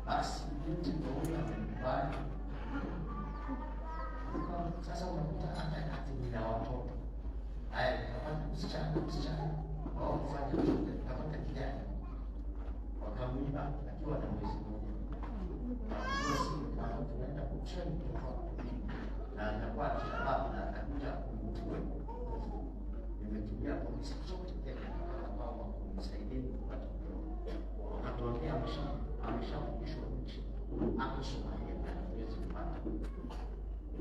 Basi binti ndio huyo amenikubali. Sasa unakuta hata ati nina watoto. Haya, nikapata msichana wao kufanya shule, nikapata kijana, wakamuiba akiwa na mwezi mmoja. Hiyo simu nikaamua tunaenda kutrain mtoto wako na atakuwa Alshababu na atakuja kumchukua. Nimetumia polisi zote Kenya ambao wakunisaidia kupata mtoto. Wakatuambia amesharudishwa nchi, ako Somalia na hatuwezi kupata.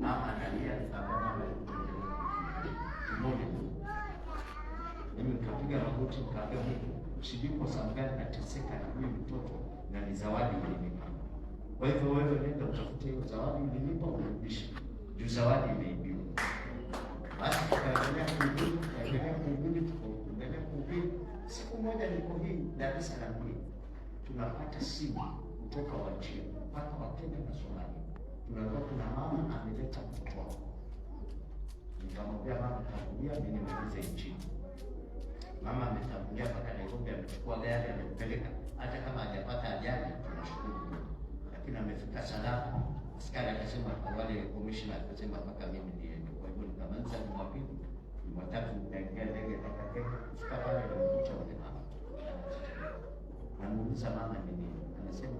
Mama analia, nikamwambia mama, hebu tuendelee tumwombe Mungu. Mimi nikapiga magoti nikaambia Mungu, sijui kwa sababu gani nateseka na huyu mtoto na ni zawadi ulinipa. Kwa hivyo wewe nenda utafute hiyo zawadi ulinipa urudishe, juu zawadi imeibiwa. Basi tukaendelea kuhubiri, tukaendelea kuhubiri, tukaendelea kuhubiri. Siku moja niko hii Dar es Salaam hii, tunapata simu kutoka Wajir mpaka wa Kenya na Somalia, tunaambiwa kuna mama ameleta mtoto wake. Nikamwambia mama, tangulia, mimi nimalize injili. Mama ametangulia mpaka Nairobi, amechukua gari, amempeleka. Hata kama hajapata ajali, tunashukuru Mungu, lakini amefika salama. Askari akasema, wale commissioner akasema mpaka mimi niende. Kwa hivyo nikamaliza Jumapili, Jumatatu nikaingia ndege mpaka Kenya. Kufika pale nimekuta wale mama, namuuliza mama ni nini, anasema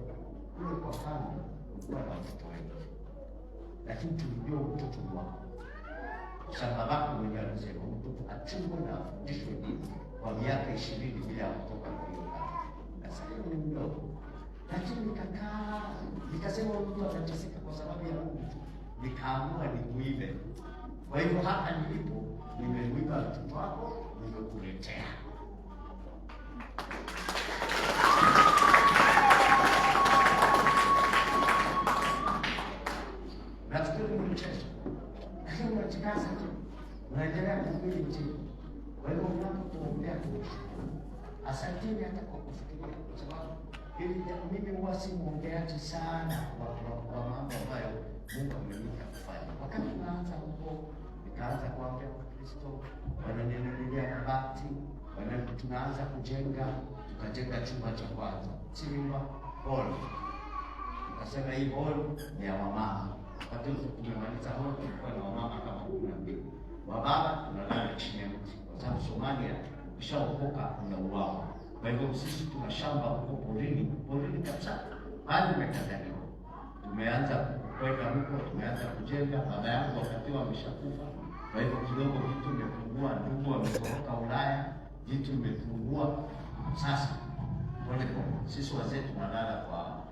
kule kwa kambi kulikuwa na watoto wengi, lakini tulijua mtoto ni wako sababu babako mwenyewe alisema mtoto achungwe na afundishwe dini kwa miaka 20 bila ya kutoka kwa hiyo kambi. Sasa hiyo ni mdogo, lakini nikakaa nikasema huyu mtu atateseka kwa sababu ya Mungu tu, nikaamua nikuibe. Kwa hivyo hapa nilipo nimemuiba mtoto wako, nimekuletea. Nafikiri ni mchezo, lakini unajikaza tu, unaendelea kuhubiri Injili. Kwa hivyo mnapotuombea tunashukuru, asanteni hata kwa kufikiria, kwa sababu hili mimi huwa si mwongeaji sana wa mambo ambayo Mungu ameniita kufanya. Wakati tunaanza huko, nikaanza kuambia Wakristo wananinunulia mabati, tunaanza kujenga, tukajenga chumba cha kwanza, si nyumba, hall. Tukasema hii hall ni ya wamama. Wakati tumemaliza hall, tulikuwa na wamama kama 12. Wababa tunalala chini ya mti, kwa sababu Somalia ukishaokoka unauawa. Kwa hivyo sisi tuna shamba huko porini, porini kabisa, bali imekataliwa. Tumeanza kwenda huko, tumeanza kujenga. Baba yangu wakati ameshakufa, kwa hivyo kidogo vitu vimepungua, ndugu wametoroka Ulaya, vitu vimepungua. Sasa pole pole, sisi wazee tunalala kwa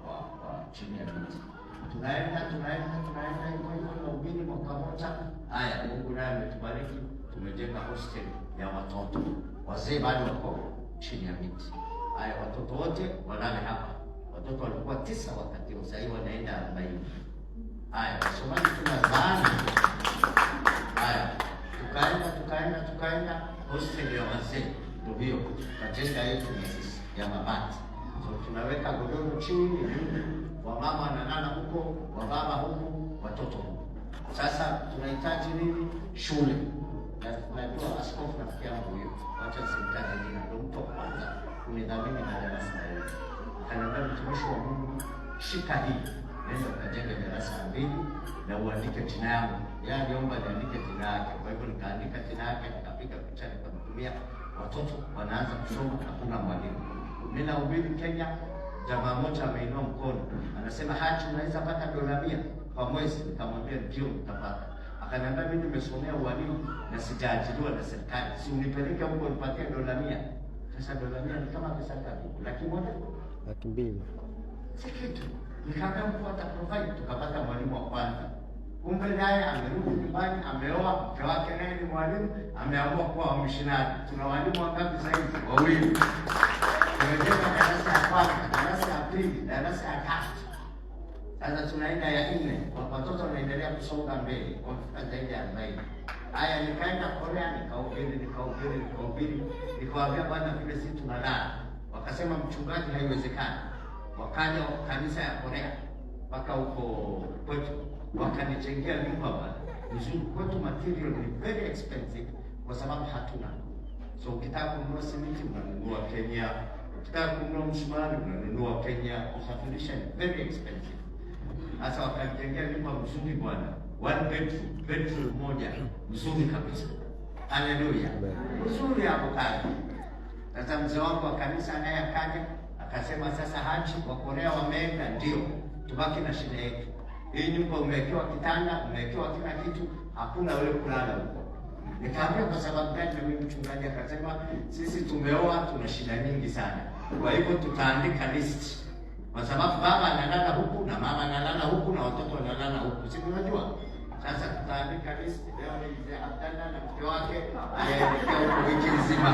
chini ya miti. Tunaenda tunaenda tunaenda hivyo hivyo, tunahubiri mwaka moja. Haya, Mungu naye ametubariki, tumejenga hostel ya watoto. Wazee bado wako chini ya miti. Haya, watoto wote walale hapa. Watoto walikuwa 9 wakati huo, sasa hivi wanaenda 40. Haya, Somali tunazaana. Haya, tukaenda tukaenda tukaenda hostel ya wazee ndio hiyo, tukajenga yetu na sisi ya mabati. So tunaweka godoro chini, wamama wanalala huko, wababa huku, watoto huku. Sasa tunahitaji nini? Shule. Na najua askofu rafiki yangu huyo, wacha nisimtaje jina, ndio mtu wa kwanza kunidhamini madarasa yetu. Akaniambia, mtumishi wa Mungu, shika hii, nenda ukajenge darasa 2 na uandike jina yangu. Yeye aliomba niandike jina yake, kwa hivyo nikaandika jina yake, nikapiga picha, nikamtumia. Watoto wanaanza kusoma, hakuna mwalimu. Mimi nahubiri Kenya, jamaa mmoja ameinua mkono anasema, Haji, unaweza pata $100 kwa mwezi? Nikamwambia ndio nitapata. Akaniambia mimi nimesomea ualimu na sijaajiriwa na serikali, si unipeleke huko nipatie $100. Sasa $100 ni kama pesa ngapi? 100,000? 200,000. Si kitu. Nikaambia mtu ata provide, tukapata mwalimu wa kwanza. Kumbe naye amerudi nyumbani, ameoa, mke wake naye ni mwalimu, ameamua kuwa missionary. Tuna walimu wangapi sasa hivi? 2. Tumejenga darasa ya kwanza, darasa ya pili, darasa ya tatu. Sasa tunaenda ya 4. Watoto wanaendelea kusonga mbele, wamefika zaidi ya 40. Haya, nikaenda Korea, nikahubiri, nikahubiri, nikahubiri. Nikawaambia bwana, vile sisi tunalala. Wakasema mchungaji, haiwezekani. Wakaja kanisa ya Korea mpaka huko kwetu, wakanijengea nyumba bwana nzuri. Kwetu material ni very expensive kwa sababu hatuna. So ukitaka kununua simiti unanunua Kenya, ukitaka kununua msumari unanunua Kununua Kenya, kusafirisha ni very expensive. Sasa wakanijengea nyumba mzuri bwana, one bedroom, bedroom moja mzuri kabisa. Haleluya, mzuri hapo kazi. Sasa mzee wangu wa kanisa naye akaja akasema, sasa Haji wa Korea wameenda, ndio tubaki na shida yetu. Hii nyumba umewekewa kitanda, umewekewa kila kitu, hakuna wewe kulala huko. Nikaambia kwa sababu gani? Na mimi mchungaji akasema, sisi tumeoa, tuna shida nyingi sana, kwa hivyo tutaandika list, kwa sababu baba analala huku na mama analala huku na watoto wanalala huku, si unajua? Sasa tutaandika list. Leo ni mzee Abdalla na mke wake anaelekea huko wiki nzima.